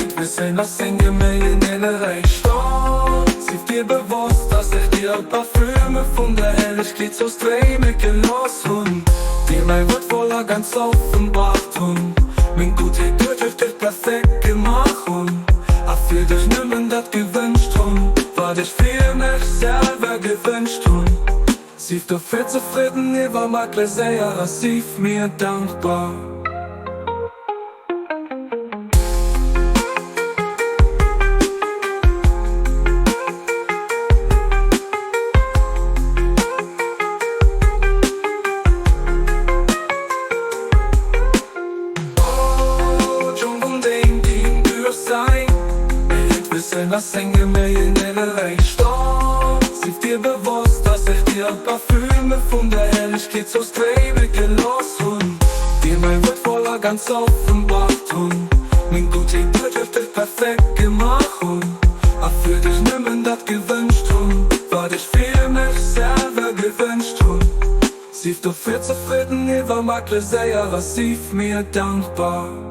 Hitt wëssen ass seng Geméien eréischt Stonn. Sief dir bewosst, dass ech dir e Parfüme vun der Herrlechkeet zou stréime gelooss hunn, dir mäi Wuert voll a ganz offenbart hunn, meng Guttheet duerch dech perfekt gemaach hunn a fir dech nëmmen dat gewënscht hunn, wat ech fir mech selwer gewënscht hunn. Sief dofir zefridden iwwer mei Pleséier a sief mir dankbar. O Jong vun deem, deen du ass sein Hitt wëssen ass seng Geméien eréischt Stonn. Sief dir bewosst, dass ech dir e Parfüme vun der Herrlechkeet zou stréime gelooss hunn, dir mäi Wuert voll a ganz offenbart hunn, meng Guttheet duerch dech perfekt gemaach hunn a fir dech nëmmen dat gewënscht hunn, wat ech fir mech selwer gewënscht hunn. Sief dofir zefridden iwwer mei Pleséier a sief mir dankbar.